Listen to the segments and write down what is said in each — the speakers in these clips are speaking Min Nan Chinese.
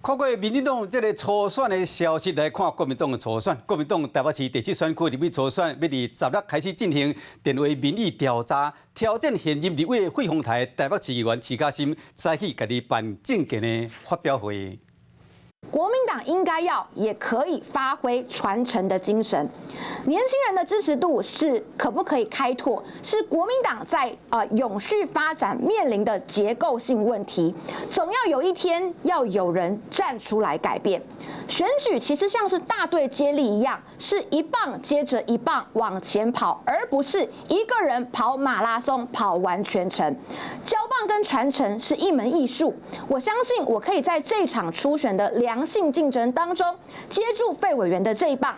看過民進黨這个初選的消息，來看國民黨的初選。國民黨台北市第七選區立委初選，欲佇十六開始進行電話民意調查，挑戰現任立委費鴻泰台北市議員徐卡心，早起家己辦政見的發表會。國民黨應該要也可以發揮傳承的精神，年輕人的支持度是可不可以開拓？是國民黨在永續發展面臨的結構性問題，總要有一天要有人站出來改變。選舉其實像是大隊接力一樣，是一棒接着一棒往前跑，而不是一個人跑馬拉松跑完全程。交棒跟傳承是一門藝術，我相信我可以在這場初選的良性競爭當中接住費委員的這一棒。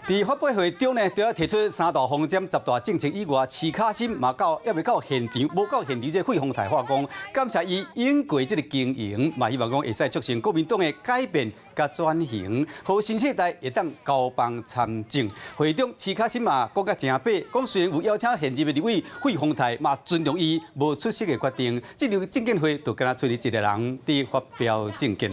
佇發表會中呢，除了提出三大方針、十大政策以外，徐卡心嘛到猶未到現場，無到現場這個費鴻泰話講，感謝伊用過這个經營，嘛希望講會使促成國民黨的改變佮轉型，予新世代會當交棒參政。會中徐卡心嘛講甲誠白，講雖然有邀請現任的立委費鴻泰，嘛尊重伊無出席的決定。這場政見會就敢若覷伊一个人佇發表政見。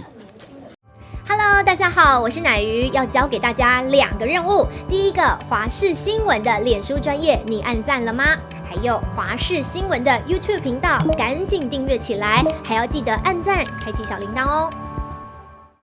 Hello，大家好，我是乃瑜，要交給大家兩個任務。第一個，華視新聞的臉書專頁，你按讚了嗎？還有華視新聞的 YouTube 頻道，趕緊訂閱起來，還要記得按讚，開啟小鈴鐺哦。